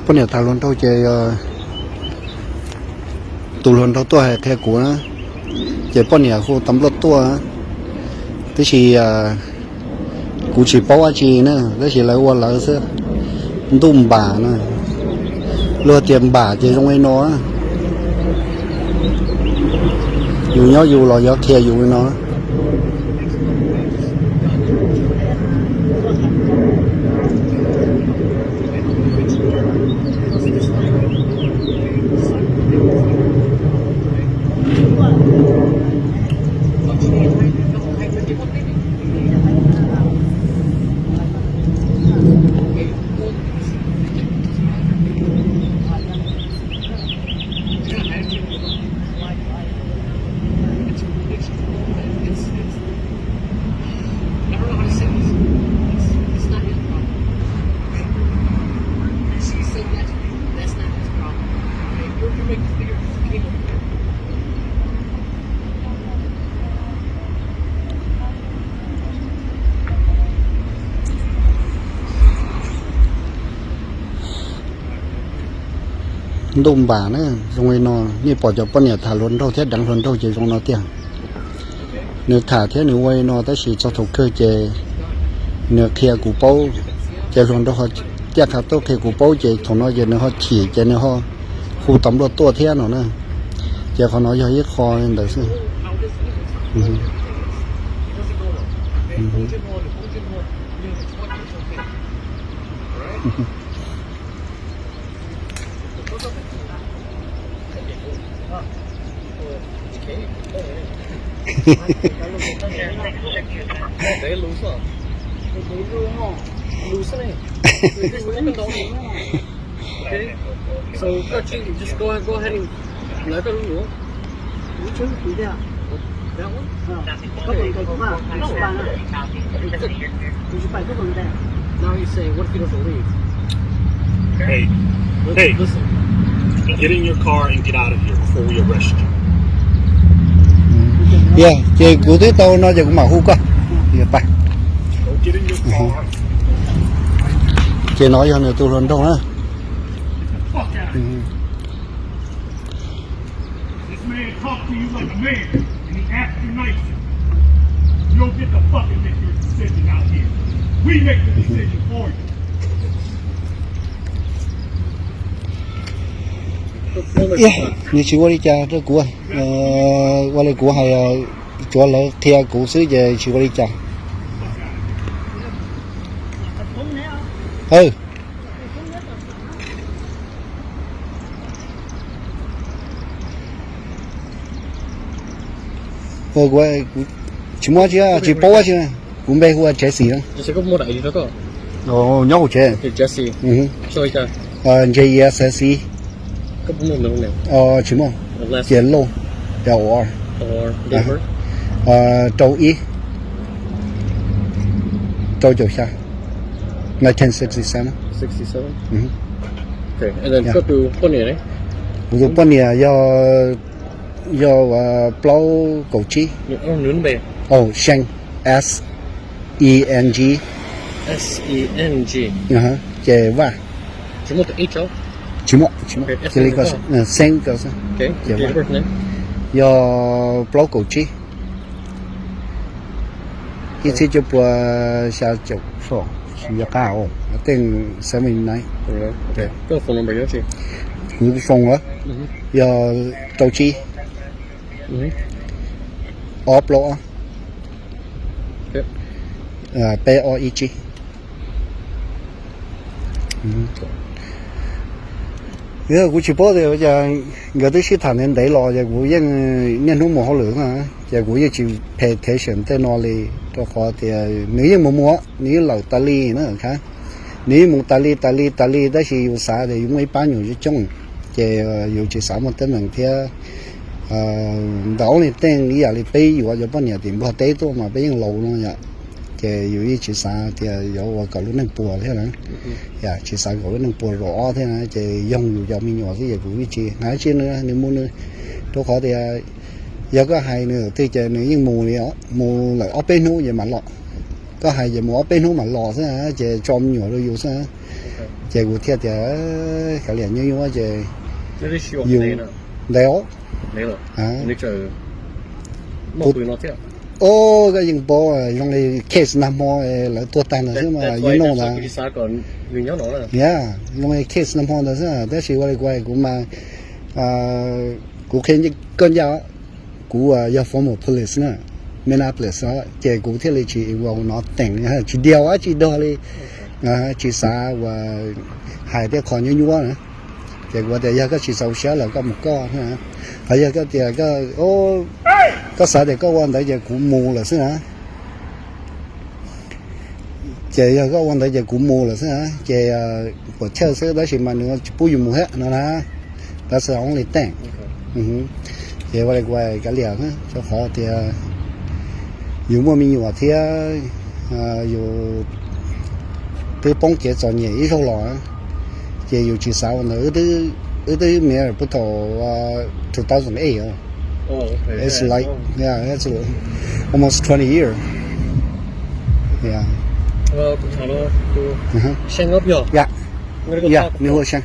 Poj niam tham hluas nraug ces tus hluas nraug tuaj hais qhia kuv na, ces poj niam hu tas nplua tuaj, tab sis kuv tsis paub dab tsi na, tab sis lawv ua lawv xwb. Ntuj npam na, luag tias npam ces zoo li no. Yus nyob yus los yuav qhia yus li no. Ntuj npam na, zoo li no, nej pom cov poj niam tham hluas nraug thiab deev hluas nraug ces zoo no tiag. Nws tham thiab nws ua li no tab sis txog thaum kawg ces nws qhia kuv paub, ces hluas nraug ho tiaj qha tuaj qhia kuv paub ces thaum no ces nws ho chim ces nws ho hu tas nplua tuaj thiab no na. Ces qhov no yog ib qho li ntawd xwb. Okay. So, go ahead, just go ahead, go ahead and let them know. Which one? Yeah. That one? Có bằng được không? Không bằng à? It's just, you should buy có bằng there. Now he's saying, what if he doesn't leave? Hey, hey, listen. Get in your car and get out of here before we arrest you. Yeah, ces kuv twb tau no ces kuv mam hu koj. Go get in your car. Ces no yog nws tus hluas nraug na. This man talks to you like a man, and he acts you nicely. You don't get to fucking make your decision out here. We make the decision for you. Nws tsis ua li cas rau kuv, ua li kuv hais, tsuav lawv qhia kuv xwb ces tsis ua li cas. Tsis muaj tsi, tsis paub tsi. Kuv npe hu ua Jesse na. Nyob hauv tsev. J E S S E. Tsis muaj. Ces Lauj, L O R. Rau ib, rau caum xya, nineteen sixty-seven. Kuv tus poj niam yog, yog plaub kaum tsib. Seng, S E N G. Ces Vaj. Tsis muaj, tsis muaj, cia li ko Seng ko xwb. Ces Vaj yog plaub kaum tsib, ib txhiab cuaj pua xya caum so, tsis nco qab, teej seventy nine. Kuv phone a yog rau tsib, ob plaub ob, peb ob ib tsib. Kuv tsis paub tias ua cas nkawd twb sib tham ntev ntev los ces kuv yeej niaj hnub mus hauj lwm na, ces kuv yeej tsis pay attention tej no li, rau qhov tias nws yeej mus mus, nws yeej lawm tas li na. Nws yeej mus tas li tas li tas li, tab sis yus xav tias yus muaj ib pab nyuam coob coob, ces yus tsis xav muaj teeb meem thiab. Ntawm only thing ib yam li peb yuav cov poj niam tim Nplog teb tuaj mas peb yeej laus no yom, ces yus yeej tsis xav tias yuav ua kom lub neej puas thiab na. Tsis xav kom lub neej puas zaum ob thiab na, ces yoog yus cov me nyuam xwb ces kuv yeej tsis hais tsi nws, nws mus nws, rau qhov tias yog koj hais nws twg ces nws yeej mus li, mus lawm ob peb hnub ces mam los. Koj hais ces mus ob peb hnub mam los xwb, ces tso me nyuam rau yus xwb. Ces kuv thiaj tias, kav liam, nyuaj nyuaj ces yus ntev os. Ua koj yeej paub, zoo li case nag hmo lawv tuag tag ntawd xwb mas yeej noj ntawd. Zoo li case nag hmo ntawd xwb, tab sis ua li kuv, kuv mas, kuv qhia koj ncaj, kuv yog former police na, Minneapolis, ces kuv thiaj li tsis ua no teem, tsis diav dab tsi dog li, tsis xav uas hais tej qho nyuaj nyuaj na. Ces kuv tias yog koj tsis xav ua siab lawm koj mus koj, ho yog koj tias koj xav tias koj ua ntawd ces kuv mus lawm xwb na. Ces yog koj ua ntawd ces kuv mus lawm xwb na, ces puas chawj xwb tab sis mas nws tsis pub yus mus thiab no na. That's the only thing. Ces ua li kuv kav liam, rau qhov tias yus muaj me nyuam thiab, yus twb poob kev txom nyem ib zaug los, ces yus tsis xav ua ntawd. Wb twb married puag thaum two thousand eight. It's like, yeah, it's almost twenty years. Yeah. Yeah, nws hu Shane.